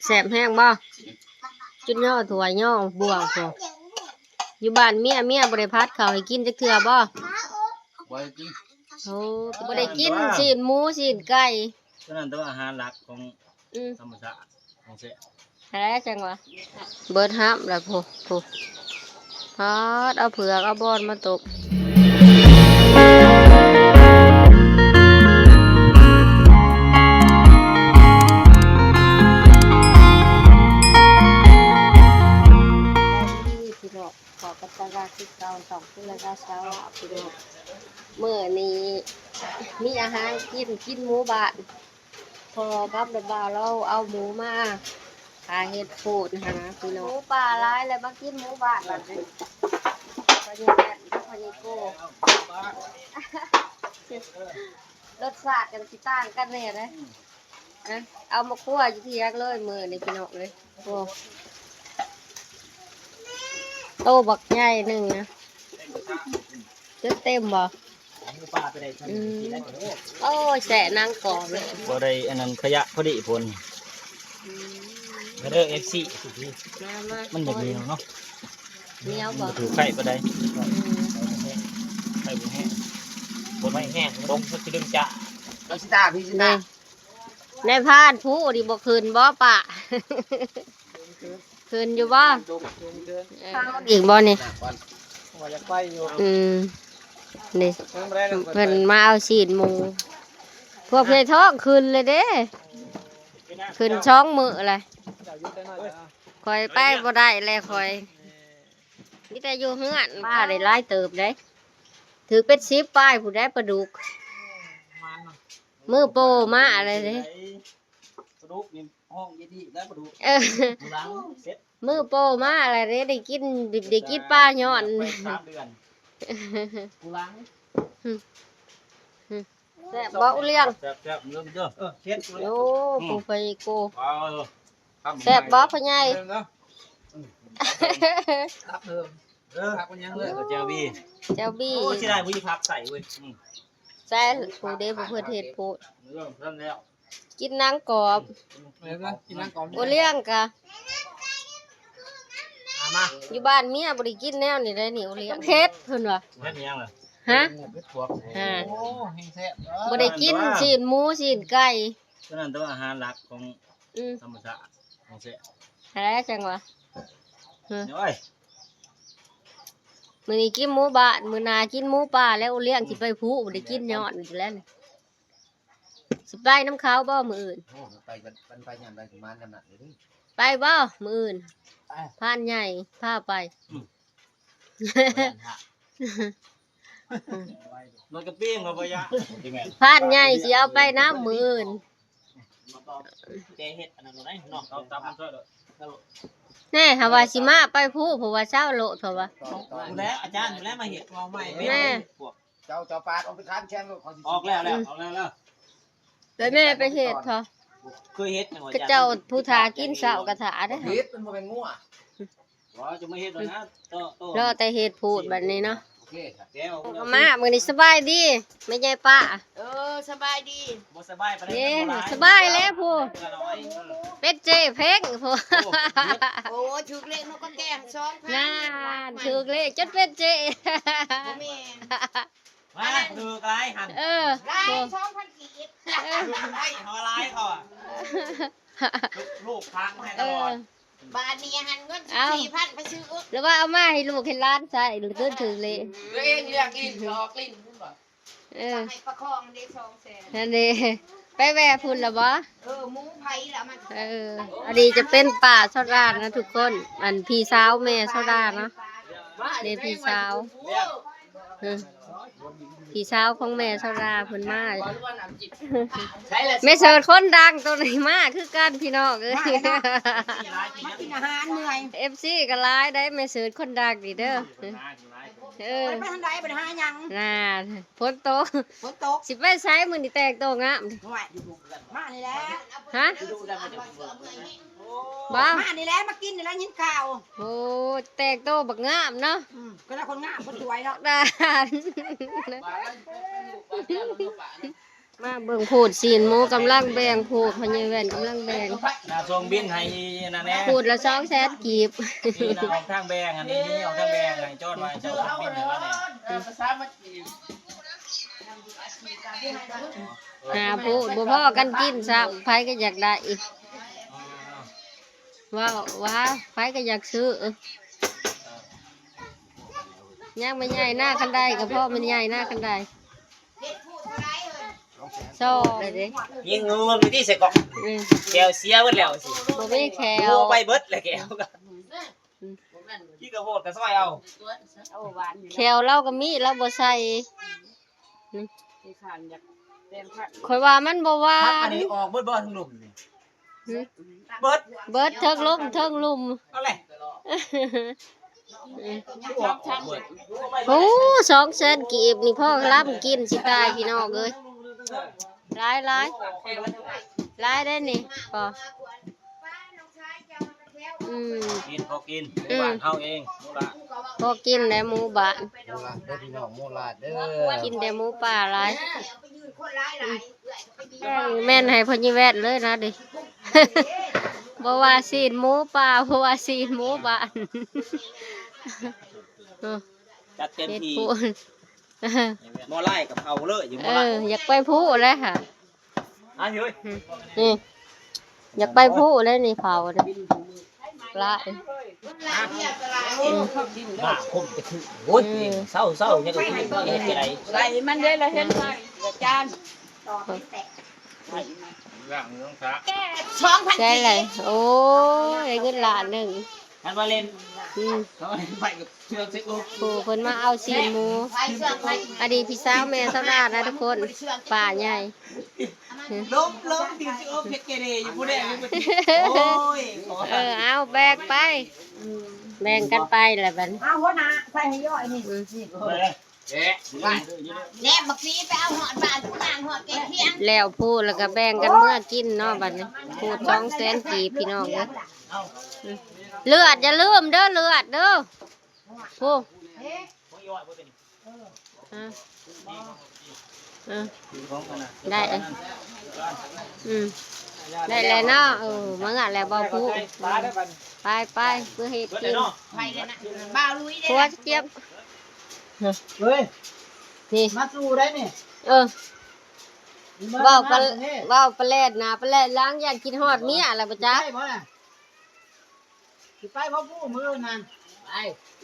ແຊບແຮງບໍ່? ຈຸດຍໍຖ້ວຍຍໍບ່ວງພຸ້ນ. ຢູ່ບ້ານເມຍ ເມຍບໍ່ໄດ້ຜັດເຂົ້າໃຫ້ກິນຈັກເທື່ອບໍ່? ບໍ່ໄດ້ກິນ. ໂອ້ ບໍ່ໄດ້ກິນຊີ້ນໝູຊີ້ນໄກ່. ຕົວນັ້ນແຕ່ວ່າອາຫານຫຼັກຂອງ ອືມ ທຳມະຊາດ ຂອງແຊບ. ແທ້ຈັ່ງຫວາ ເບິດຫາບແລ້ວພຸ້ນ ພຸ້ນ. ປາດ ເອົາເຜືອກເອົາບອນມາຕົບ. ພີ່ນ້ອງ ຂໍກັບຕາລາຄືເກົ່າ ສອງຄົນລະຊາວ ພີ່ນ້ອງ. ມື້ນີ້ມີອາຫານກິນ ກິນໝູບ້ານ. ພໍ່ກັບນ້າບ່າວລາວເອົາໝູມາຖ້າເຮັດໂພດຫັ້ນນະພີ່ນ້ອງ. ໝູປ່າຫຼາຍແລ້ວ ມາກິນໝູບ້ານບັດນີ້. ພໍ່ໃຫຍ່ແບດກັບພໍ່ໃຫຍ່ໂກ້ ລົດຊາດກໍຊິຕ່າງກັນແດ່ເດ້. ອະ ເອົາມາຄົວຢູ່ທຽງເລີຍມື້ນີ້ພີ່ນ້ອງເອີຍ. ໂອ້ ໂຕບັກໃຫຍ່ໜຶ່ງນະ. ຈົນເຕັມບໍ່? ອືມ ໂອ້ຍ ແຊະໜັງກອບເລີຍ. ບໍ່ໄດ້ອັນນັ້ນ ຂະຫຍະພໍດີພຸ້ນ. ອືມ ມາເດີ ເອັຟຊີ ມາ ມາ ມັນບໍ່ໜຽວເນາະ. ໜຽວບໍ່? ຖືກໄຂ່ບໍ່ໄດ້. ອືມ ໄຂ່ບໍ່ແຫ້ງ ບໍ່ໄດ້ແຫ້ງ ຕົກ ມັນຊິດຶງຈາ. ເອົາຊິຕາ ພີ່ຊິຕາ. ນາຍພານຜູ້ນີ້ບໍ່ຂຶ້ນບໍ່ປ້າ? ຂຶ້ນຢູ່ບໍ່? ເອີ ອີກບໍ່ນີ້? ວ່າຢາກໄປຢູ່. ອືມ ນີ້ ເພິ່ນມາເອົາຊີ້ນໝູ. ພວກເພທ້ອງຂຶ້ນເລີຍເດ້ ຂຶ້ນສອງມື້ແລ້ວ. ຂ້ອຍໄປບໍ່ໄດ້ແລ້ວ ຂ້ອຍມີແຕ່ຢູ່ເຮືອນ. ປາໄດ້ຫຼາຍເຕີບເດ້ ຖືກເປັນສິບປາຍພຸ້ນໄດ໋ ປາດຸກ. ມືໂປມາແລ້ວເດ້ ປາດຸກນີ້ ຫ້ອງເຢັນອີກແລ້ວປາດຸກ. ເອີ ມື້ຫຼັງເສັດ ມື້ໂປມາແລ້ວເດ້ ໄດ້ກິນ ໄດ້ກິນປາຍ້ອນສາມເດືອນ. ມື້ຫຼັງ ແຊບບໍ່ອຸລ້ຽງ? ແຊບໆ ເດີ ເດີ ເອີ ເຊັດ. ໂອ້ ອືມ ຜູ້ໄປໂກ ວ້າວ ແຊບບໍ່ພໍ່ໃຫຍ່? ເອີ ຜັກມັນຍັງເລີຍ ແຈ່ວບີ ແຈ່ວບີ. ໂອ້ ເສຍດາຍບໍ່ມີຜັກໃສ່ເວີຍ. ອືມ ໃສ່ຜູ້ເດ້ ຜູ້ເພິ່ນເຮັດໂພດ ເລີ່ມແລ້ວ. ກິນໜັງກອບ ເອີ ກິນໜັງກອບ. ໂອລ້ຽງກະ ມາ ຢູ່ບ້ານເມຍບໍ່ໄດ້ກິນແນວນີ້ໄດ໋ນີ້ ໂອລ້ຽງ. ເຜັດເພິ່ນວ່າ ເຜັດຫຍັງລະ? ຮະ ເຜັດບວກ. ຮະ ໂອ້ ແຮງແຊບ. ບໍ່ໄດ້ກິນຊີ້ນໝູຊີ້ນໄກ່ ຕົວນັ້ນແຕ່ວ່າອາຫານຫຼັກຂອງ ອືມ ທຳມະຊາດ ຂອງແຊບ. ແທ້ຈັ່ງຫວາ ຮະ ໂອ້ຍ ມື້ນີ້ກິນໝູບ້ານ ມື້ໜ້າກິນໝູປ່າແລ້ວ. ໂອລ້ຽງຊິໄປພູ ບໍ່ໄດ້ກິນຍ້ອນຢູ່ແລ້ວນີ້. ຊິໄປນຳເຂົາບໍ່ມື້ອື່ນ? ໂອ້ ໄປກັນ ໄປຍາມໃດກໍມາຍາມນັ້ນເລີຍ. ໄປບໍ່ມື້ອື່ນ? ໄປ ພານໃຫຍ່ພາໄປ. ອືມ ມັນກະປີ້ງເຂົາບໍ່ຢາກ. ພານໃຫຍ່ຊິເອົາໄປນຳມື້ອື່ນ. ແຕ່ເຮັດອັນນັ້ນໂລດໄດ໋ ນ້ອງເອົາຕັບມັນຊ່ອຍໂລດ. ແນ່ ຫາວ່າຊິມາໄປພູ້ ເພາະວ່າເຊົາໂລດ ເພາະວ່າ ແລ້ວອາຈານ ແລ້ວມາເຮັດເອົາໃໝ່. ແນ່ ພວກ ເຈົ້າ ເຈົ້າປາດອອກໄປທາງແຄມໂລດ ເຂົາຊິ ອອກແລ້ວ ອືມ ອອກແລ້ວ ແລ້ວ ແຕ່ແມ່ໄປເຮັດເຖາະ. ເຄີຍເຮັດຫຍັງວະ ຂະເຈົ້າຜູ້ຖ້າກິນເຊົ້າກະຖ້າເດ້. ເຮັດ ມັນບໍ່ແມ່ນງົວ. ບໍ່ ຈະມາເຮັດແລ້ວນະ ໂຕ ໂຕ ລໍແຕ່ເຮັດໂພດບັດນີ້ເນາະ. ໂອເຄ ແກ້ວ ເອົາມາ ມື້ນີ້ສະບາຍດີແມ່ໃຫຍ່ປ້າ. ເອີ ສະບາຍດີ. ບໍ່ສະບາຍປານໃດ. ເດ້ ມັນບໍ່ຫຼາຍ ສະບາຍແລ້ວຜູ້ ເປັນເຈ້ເພັງຜູ້. ໂອ້ ໂອ້ ຖືກເລກນົກກະແກສອງພັນ. ນັ້ນ ຖືກເລກຈົນເປັນເຈ້. ບໍ່ແມ່ນ ວ່າຖືກຫຼາຍຫັ້ນ. ເອີ ຫຼາຍ ສອງພັນກີບ. ເອີ ຖືກຫຼາຍ ເຮົາຫຼາຍເຂົາອະ. ລູກພາມາໃຫ້ຕະຫຼອດ. ເອີ ບາດນີ້ຫັ້ນເງິນສິບສີ່ພັນໄປຊື້ອຶກ ຫຼືວ່າເອົາມາໃຫ້ລູກໃຫ້ຫຼານໃຊ້ ຫຼື ເກີນຖືກເລກ. ຕົວເອງລຽກຫຼິ້ນ ອອກຫຼິ້ນພຸ້ນບໍ່. ເອີ ໃຫ້ປະຄອງເດ້ສອງແສນ. ນັ້ນເດ້ ໄປແວ່ພຸ້ນລະບໍ່? ເອີ ໝູໃຜລະມັນ. ເອີ ອັນນີ້ຈະເປັນປ້າຊາວດານະທຸກຄົນ ອັນພີ່ສາວແມ່ຊາວດານະ. ນີ້ພີ່ສາວ ເອີ ພີ່ສາວຂອງແມ່ຊາວດາເພິ່ນມາ. ແມ່ເສີດຄົນດັງໂຕນີ້ມາຄືກັນພີ່ນ້ອງເອີຍ. ມາແລ້ວເນາະ ມາກິນອາຫານເມື່ອຍ. ເອັຟຊີກໍຫຼາຍໄດ໋ ແມ່ເສີດຄົນດັງນີ້ເດີ. ເອີ ໄປທາງໃດ ໄປຫາຫຍັງ? ນັ້ນ ຝົນຕົກ ຝົນຕົກ. ຊິໄປໃສມື້ນີ້ແຕ່ງໂຕງາມ? ໂອ້ຍ ມານີ້ແຫຼະ. ຮະ? ບໍ່ ມານີ້ແຫຼະ ມາກິນນີ້ແຫຼະ ຍິນຂ່າວ. ໂອ້ ແຕ່ງໂຕບັກງາມເນາະ. ອືມ ກໍລະຄົນງາມຄົນສວຍເນາະ. ນັ້ນ. ມາເບິ່ງພູດ ຊີ້ນໝູກຳລັງແບ່ງ ພູດ ພໍ່ໃຫຍ່ແວ່ນກຳລັງແບ່ງ ໜ້າຊ່ວງບິນໃຫ້ນັ້ນແດ່ ພູດລະສອງແສນກີບ ນີ້ນະ ອອກທາງແບ່ງ ອັນນີ້ມີອອກທາງແບ່ງ ໃຫ້ຈອດວ່າເຈົ້າສົ່ງບິນໃຫ້ລາວແດ່ ຫາຜູ້ບໍ່ພໍກັນກິນຊ້ຳ ໃຜກໍຢາກໄດ້ ເວົ້າວ່າໃຜກໍຢາກຊື້ ຍັງແມ່ໃຫຍ່ນາຄັນໄດ ກໍພໍແມ່ໃຫຍ່ນາຄັນໄດ ສອງ ຍິງງວງຢູ່ທີ່ໃສ່ກອກ ອືມ ແກ້ວເສຍເບິດແລ້ວ ບໍ່ມີແຂ້ວ ໄປເບິດແລ້ວແກ້ວ ອືມ ກິນກະໂພດກະຊອຍເອົາ ແຂ້ວລາວກໍມີ ລາວບໍ່ໃສ່ ນີ້ ຂ້ອຍວ່າມັນບໍ່ຫວານ ພັກອັນນີ້ອອກເບິດບໍ່ ທັງລຸ່ມນີ້ ຫືມ ເບິດ ເບິດເທິງລຸ່ມ ເທິງລຸ່ມ ເອົາແຫຼະ ໂອ້ ສອງແສນກີບນີ້ ພໍລຳກິນຊິຕາຍ ພີ່ນ້ອງເອີຍ ຫຼາຍໆ ຫຼາຍໄດ໋ນີ້ ພໍ ອືມ ກິນ ພໍກິນ ອືມ ບ້ານເຮົາເອງ ໝູລາດ ພໍກິນແດ່ ໝູບ້ານ ໝູລາດເດີພີ່ນ້ອງ ໝູລາດເດີ ກິນແຕ່ໝູປ່າຫຼາຍ ອືມ ແມ່ນໃຫ້ພໍ່ໃຫຍ່ແວ່ນເລີຍນະເດ ບໍ່ວ່າຊີ້ນໝູປ່າ ບໍ່ວ່າຊີ້ນໝູບ້ານ ເອີ ຈັດເຕັມທີ່ ເຮັດໂພດ ບໍ່ຫຼາຍກໍເຜົາເລີຍ ຢູ່ໝໍລະ ເອີ ຢາກໄປພຸແລ້ວຫາ ອ່ະເຮີ້ຍ ອືມ ນີ້ ຢາກໄປພຸແລ້ວນີ້ ເຜົານີ້ ຫຼາຍ ອືມ ບ້າຄົມຈະຄື ໂອ້ຍ ອືມ ເຊົາໆ ຍັງຄືເຮັດຈັ່ງໃດ ໄລ່ມັນເດ້ລະ ເຫັນວ່າອາຈານ ໃສ່ແຫຼະ ໂອ້ຍ ໄດ້ເງິນລ້ານໜຶ່ງ ມັນວ່າເຫຼັ້ນ ອືມ ເຂົາເຫຼັ້ນໄປກັບ ໂອ້ ເພິ່ນມາເອົາຊີ້ນໝູ ອັນນີ້ພີ່ສາວແມ່ສາວດານະທຸກຄົນ ປ້າໃຫຍ່ ລົບ ລົບ ທີ່ຊິອົບເຮັດເກເຣຢູ່ຜູ້ແດງຢູ່ ໂອ້ຍ ເອີ ເອົາແບ່ງໄປ ແບ່ງກັນໄປລະບັດນີ້ ເອົາຫົວໜ້າໃສ່ໃຫ້ຍ້ອຍນີ້ ອືມ ນີ້ ແນບບັກສີໄປເອົາຮອດບ້ານ ຜູ້ນາງຮອດແກ່ທຽງ ແລ້ວພູແລ້ວກໍແບ່ງກັນເມືອກິນເນາະ ບັດນີ້ພູສອງແສນກີບ ພີ່ນ້ອງເອີຍ ອືມ ເລືອດ ຢ່າລືມເດີ ເລືອດເດີ ໂອ້ ອາ ເອີ ໄດ້ ອືມ ໄດ້ແລ້ວເນາະ ເອີ ມາເຮືອນແລ້ວບໍ່ຜູ້ ໄປ ໄປ ເພື່ອເຮັດກິນ ຜົວຈະເຈັບ ເຮີ້ຍ ນີ້ ມາສູ່ໄດ້ນີ້ ເອີ ເວົ້າໄປ ເວົ້າໄປແລ່ນໜ້າໄປແລ່ນຫຼັງ ຢ້ານຄິດຮອດເມຍແລ້ວບໍ່ຈັກ ໄດ້ບໍ່ນະ? ຊິໄປບໍ່ຜູ້ມື້ນັ້ນ ໄປ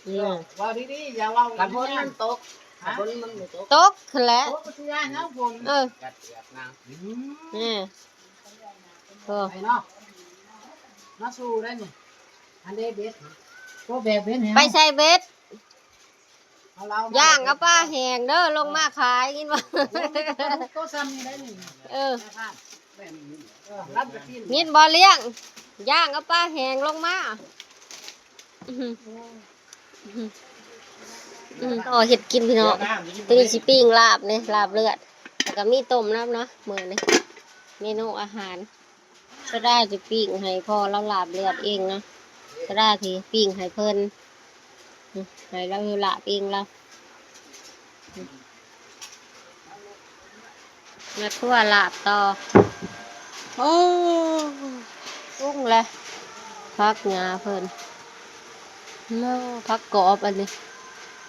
ອືມ ເວົ້າດີໆ ຢ່າເວົ້າກັນ ຝົນມັນຕົກ ຮະ ຝົນມັນບໍ່ຕົກ ຕົກຫັ້ນແຫຼະ ຕົກກໍຊິຢ້ານຫຍັງຝົນ ເອີ ກັດເສືອກນາງ ອືມ ເອີ ໂອ້ ໄປເນາະ ມາສູ່ໄດ້ນີ້ ອັນເດເບັດ ໂຕແບກເບັດໃຫ້ ໄປໃສ່ເບັດ ເອົາລາວມາ ຍ່າງເອົາປາແຫ້ງເດີ ລົງມາຂາຍ ຍິນບໍ່? ໂອ້ ໂຕຊ່ຳນີ້ໄດ້ນີ້ ເອີ ແມ່ນ ເອີ ລຳຈະກິນ ຍິນບໍ່ລ້ຽງ? ຍ່າງເອົາປາແຫ້ງລົງມາ ອືຮຶ ອືຮຶ ອືຮຶ ຕໍ່ເຮັດກິນພີ່ນ້ອງ ໂຕນີ້ຊິປີ້ງລາບເດ້ ລາບເລືອດ ແລ້ວກໍມີຕົ້ມນຳເນາະ ມື້ນີ້ເມນູອາຫານ. ສະດາຊິປີ້ງໃຫ້ພໍ່ລາວລາບເລືອດເອງເນາະ ສະດາຊິປີ້ງໃຫ້ເພິ່ນ ໃຫ້ລາວລາບເອງລາວ ແມ່ຄົວລາບຕໍ່ ໂອ້ ປຸງແລະ ຜັກຫຍ້າເພິ່ນ ໂອ້ ຜັກກອບອັນນີ້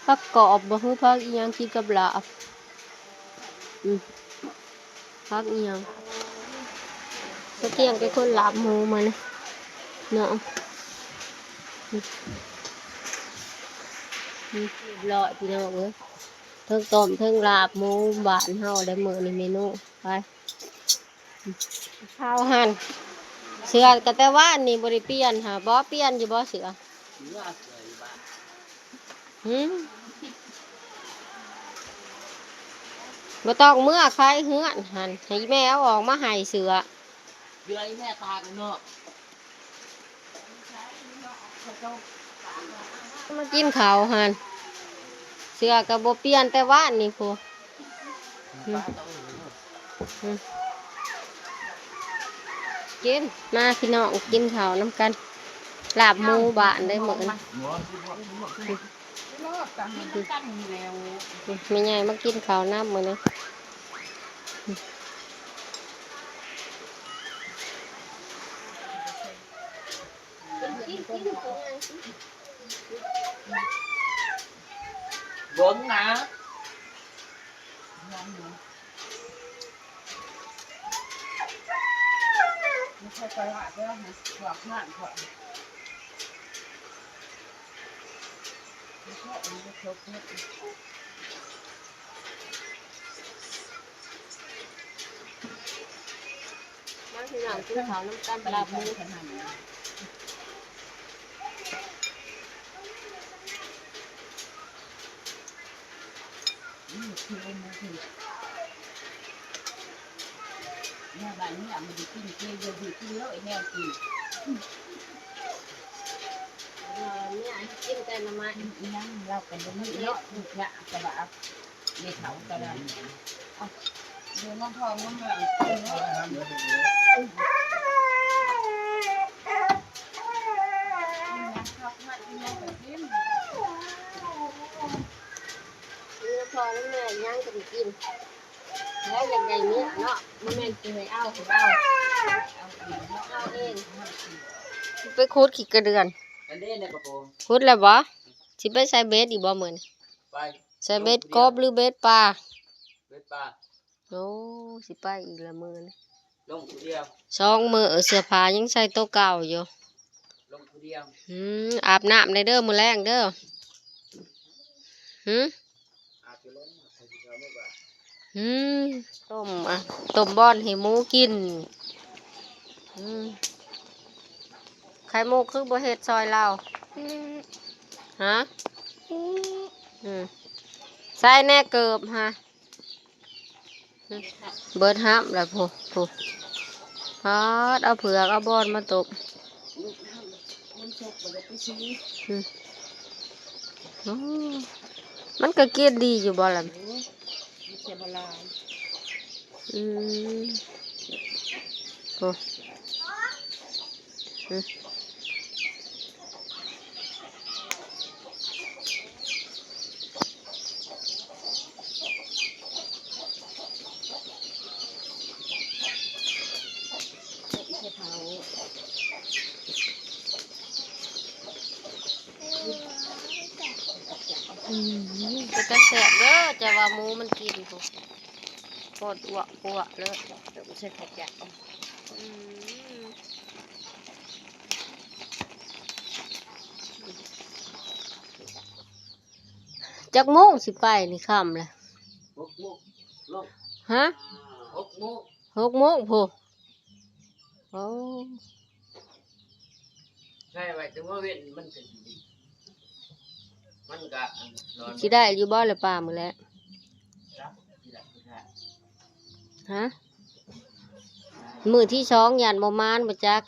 ຜັກກອບບໍ່ ຫຼື ຜັກອີ່ຫຍັງກິນກັບລາບ ອືມ ຜັກອີ່ຫຍັງ ສະກຽງເປັນຄົນລາບໝູມື້ນີ້ເນາະ ອືມ ອືມ ຮຽບຮ້ອຍພີ່ນ້ອງເອີຍ ເທິງຕົ້ມເທິງລາບໝູບ້ານເຮົາໄດ້ມື້ນີ້ເມນູ ໄປ ເຂົ້າຫັ້ນ ເສື້ອກໍແຕ່ວານນີ້ບໍ່ໄດ້ປ່ຽນຫາ ບໍ່ປ່ຽນຢູ່ບໍ່ເສື້ອ? ຫືມ ບໍ່ຕ້ອງເມືອຂາຍເຮືອນຫັ້ນ ໃຫ້ແມ່ເອົາອອກມາໃຫ້ເສື້ອ ເດືອອີແມ່ຕາກັນເນາະ ມາກິນເຂົ້າຫັ້ນ ເສື້ອກໍບໍ່ປ່ຽນແຕ່ວານນີ້ພຸ້ນ ອືມ ອືມ ກິນ ມາພີ່ນ້ອງ ກິນເຂົ້ານຳກັນ ລາບໝູບ້ານເດ້ມື້ນີ້ ແມ່ໃຫຍ່ມາກິນເຂົ້ານຳມື້ນີ້ ເບິ່ງນະ ມາພີ່ນ້ອງ ກິນເຂົ້ານຳກັນ ລາບໝູ. ແນວບ້ານເມືອງມັນຊິກິນເຈ ຢູ່ທີ່ກິນໂລດແນວກິນ ເອີ ເມືອງກິນແຕ່ໜໍ່ໄມ້ ກິນອີ່ຫຍັງລາວກໍບໍ່ມີເນາະ ທຸກຢ່າງກໍວ່າ ແມ່ເຖົ້າກໍໄດ້ ເອົາ ເດີນມາພໍງມາເມືອງ ກິນນຳພໍ່ນຳແມ່ຫຍັງກໍໄດ້ກິນ ແລ້ວຢາກໄດ້ເມຍເນາະ ບໍ່ແມ່ນຊິໃຫ້ເອົາ ໃຫ້ເອົາ ເອົາເອງ ເອົາເອງ ໄປຂຸດຂີ້ກະເດືອນ ອັນນີ້ໃນກະໂປງ ຂຸດແລ້ວບໍ່? ຊິໄປໃສ່ເບັດອີກບໍ່ມື້ນີ້? ໄປ ໃສ່ເບັດກົບຫຼືເບັດປາ? ເບັດປາ ໂອ້ ຊິໄປອີກລະມື້ນີ້ ລົງຜູ້ດຽວ ສອງມື້ ເສື້ອຜ້າຍັງໃສ່ໂຕເກົ່າຢູ່ ລົງຜູ້ດຽວ ອືມ ອາບນ້ຳແດ່ເດີ ມື້ແລງເດີ ຫື ອາບຢູ່ແລ້ວ ໃສ່ເສື້ອຜ້າມື້ບາດ ອືມ ຕົ້ມ ອະ ຕົ້ມບ່ອນໃຫ້ໝູກິນ ອືມ ໄຂ່ມຸກຄືບໍ່ເຮັດຊ່ອຍລາວ? ອືມ ຮະ? ອືມ ອືມ ໃສ່ແດ່ເກີບຫະ ເບິດຫາບແລ້ວ ໂພ ໂພ ປາດ ເອົາເຜືອກເອົາບ່ອນມາຕົ້ມ ອືມ ໂອ້ ມັນກໍກິນດີຢູ່ບໍ່ລະ? ໂອ້ ມັນແຕ່ບໍ່ຫຼາຍ ອືມ ໂອ້ ອືມ ອືມ ເປັນຕາແຊບເດີ ແຕ່ວ່າໝູມັນກິນພຸ້ນ ໂພດອວກປວກເລີຍ ເດີ ໃສ່ເຂົ້າເຈົ້າ ອືມ ຈັກໂມງຊິໄປນີ້ຄ່ຳແລ້ວ? ຫົກໂມງ ຮະ? ຫົກໂມງ ຫົກໂມງພຸ້ນ ໂອ້ ໃຊ້ໄວ້ແຕ່ມື້ເວັນ ມັນກໍຊິ ມັນກໍ ອັນ ນອນ ຊິໄດ້ຢູ່ບໍ່ລະປາມື້ແລງ? ຈັກ ຊິໄດ້ບໍ່ໄດ້ ຮະ? ມື້ທີສອງຢ້ານບໍ່ໝານບໍ່ຈັກ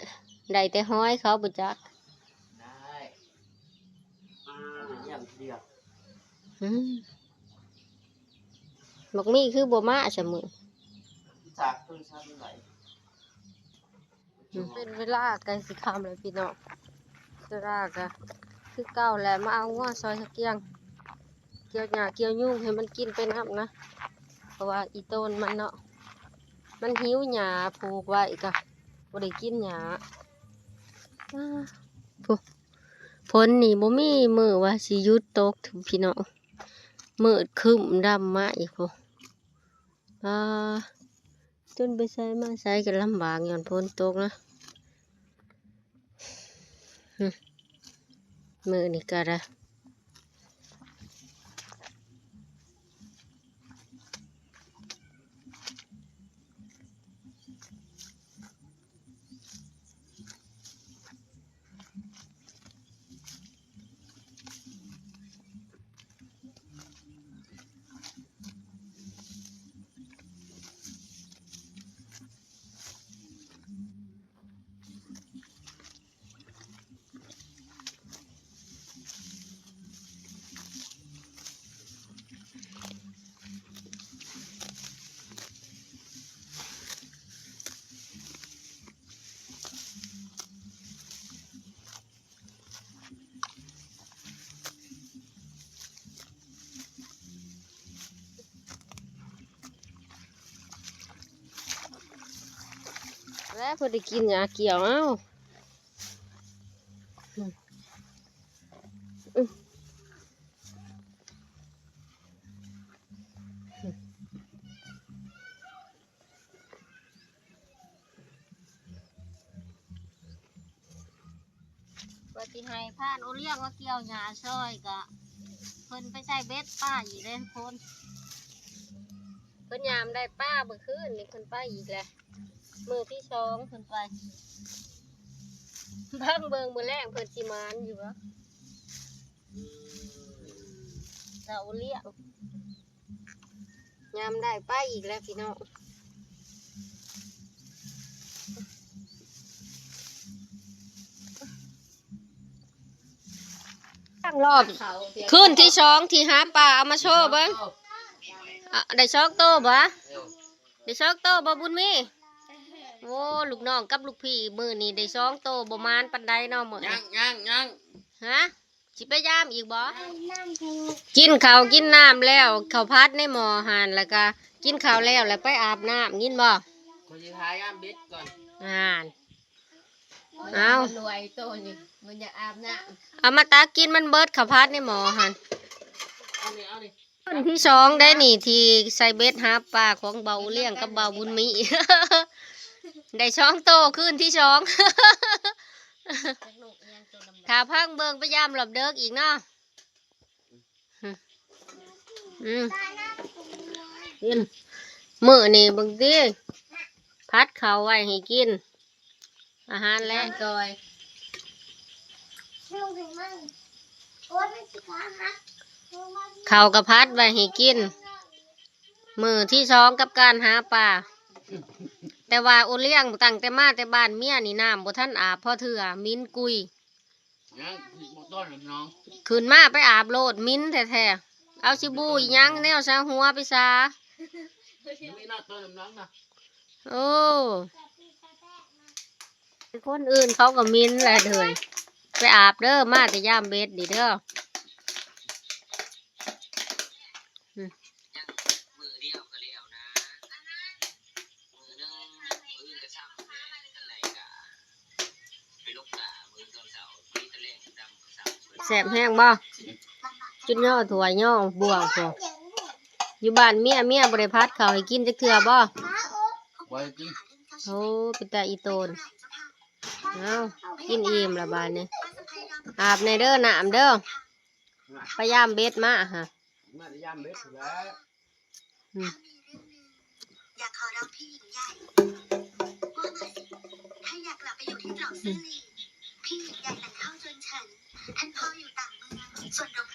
ໄດ້ແຕ່ຫອຍເຂົາບໍ່ຈັກ ໄດ້ ອືມ ບັກມີຄືບໍ່ມາຊະມື້ ເປັນເວລາໃກ້ຊິຄ່ຳແລ້ວພີ່ນ້ອງ ເວລາກໍຄືເກົ່າແຫຼະ ມາເອົາງົວຊ່ອຍສາວກຽງ ກ່ຽວຫຍ້າກ່ຽວຍຸງໃຫ້ມັນກິນໄປນຳນະ ເພາະວ່າອີ່ໂຕນມັນເນາະ ມັນຫິວຫຍ້າ ຜູກໄວ້ກໍບໍ່ໄດ້ກິນຫຍ້າ ອ້າ ພຸ້ນ ຝົນນີ້ບໍ່ມີມື້ວ່າຊິຢຸດຕົກ ພີ່ນ້ອງ ມືດຄຶ້ມດຳມາອີກພຸ້ນ ອ່າ ຈົນໄປໃສມາໃສກໍລຳບາກຍ້ອນຝົນຕົກນະ ຫຶ ມື້ນີ້ກໍໄດ້ ແລ້ວເພິ່ນໄດ້ກິນຫຍ້າກ່ຽວ ເອົ້າ ອືມ ວ່າຊິໃຫ້ພານໂອລ້ຽງມາກ່ຽວຫຍ້າຊ່ອຍ ກະເພິ່ນໄປໃສ່ເບັດປາອີກເດ້ທຸກຄົນ. ເພິ່ນຍາມໄດ້ປາມື້ຄືນນີ້ ເພິ່ນໄປອີກແຫຼະ ມື້ທີສອງເພິ່ນໄປ. ເບິ່ງ ເບິ່ງມື້ແລງເພິ່ນຊິໝານຢູ່ບໍ່ ສາວໂອລ້ຽງ. ຍາມໄດ້ໄປອີກແລ້ວພີ່ນ້ອງ. ຕັ້ງຮອບ ຄືນທີສອງທີ່ຫາປາ ເອົາມາໂຊເບິ່ງ. ອະ ໄດ້ສອງໂຕບໍ່? ໄດ້ສອງໂຕບໍ່ບຸນມີ? ໂອ້ ລູກນ້ອງກັບລູກພີ່ມື້ນີ້ໄດ້ສອງໂຕ ບໍ່ໝານປານໃດເນາະມື້ນີ້. ຍັງໆໆ ຮະ? ຊິໄປຢາມອີກບໍ່? ກິນເຂົ້າກິນນ້ຳແລ້ວ ເຂົ້າຜັດໃນໝໍ້ຫັ້ນ ແລ້ວກະກິນເຂົ້າແລ້ວ ແລ້ວໄປອາບນ້ຳ ຍິນບໍ່? ຂ້ອຍຊິຫາຢາມເບັດກ່ອນ ຫັ້ນ. ເອົາ ມັນລວຍໂຕນີ້ ມັນຢາກອາບນ້ຳ ເອົາມາຕັກກິນ ມັນເບິດເຂົ້າຜັດໃນໝໍ້ຫັ້ນ. ເອົານີ້ ເອົານີ້ ຄືນທີສອງໄດ໋ນີ້ ທີ່ໃສ່ເບັດຫາປາຂອງເບົາລ້ຽງກັບເບົາບຸນມີ ໄດ້ສອງໂຕຄືນທີສອງ. ຖ້າພັງເບິ່ງໄປຢາມຮອບເດິກອີກເນາະ. ອືມ ກິນ ມື້ນີ້ເບິ່ງຕິ ຜັດເຂົ້າໄວ້ໃຫ້ກິນ ອາຫານແລງ ເຂົ້າກະຜັດໄວ້ໃຫ້ກິນ ມື້ທີສອງກັບການຫາປາ. ແຕ່ວ່າໂອລ້ຽງຕັ້ງແຕ່ມາແຕ່ບ້ານເມຍນີ້ ນ້ຳບໍ່ທັນອາບພໍເທື່ອ ໝິ່ນກຸຍ. ຍັງບໍ່ຕ້ອນນ້ຳໜອງ ຂຶ້ນມາໄປອາບໂລດ ໝິ່ນແທ້ໆ. ເອົາສະບູອີ່ຫຍັງແນວຊາຫົວໄປຊາ. ຍັງມີໜ້າຕ້ອນນ້ຳໜອງນະ. ໂອ້ ຄົນອື່ນເຂົາກໍໝິ່ນແຫຼະເດີຍ. ໄປອາບເດີ ມາແຕ່ຢາມເບັດນີ້ເດີ. ແຊບແຮງບໍ່? ຈຸດຍໍຖ້ວຍຍໍບ່ວງພຸ້ນ. ຢູ່ບ້ານເມຍ ເມຍບໍ່ໄດ້ຜັດເຂົ້າໃຫ້ກິນຈັກເທື່ອບໍ່? ບໍ່ໄດ້ກິນ. ໂອ້ ເປັນຕາອີ່ຕົນ. ເອົາ ກິນອີ່ມລະບາດນີ້. ອາບແດ່ເດີ ນ້ຳເດີ. ໄປຢາມເບັດມາຫະ. ມາແຕ່ຢາມເບັດພຸ້ນແຫຼະ. ອືມ อยากขอร้องพี่หญิงใหญ่ ว่ามาสิ ถ้าอยากกลับไปอยู่ที่ตรอกซื่อหลี พี่หญิงใหญ่แต่งเข้าจวนเฉิน ท่านพ่ออยู่ต่างเมือง ส่วนโรง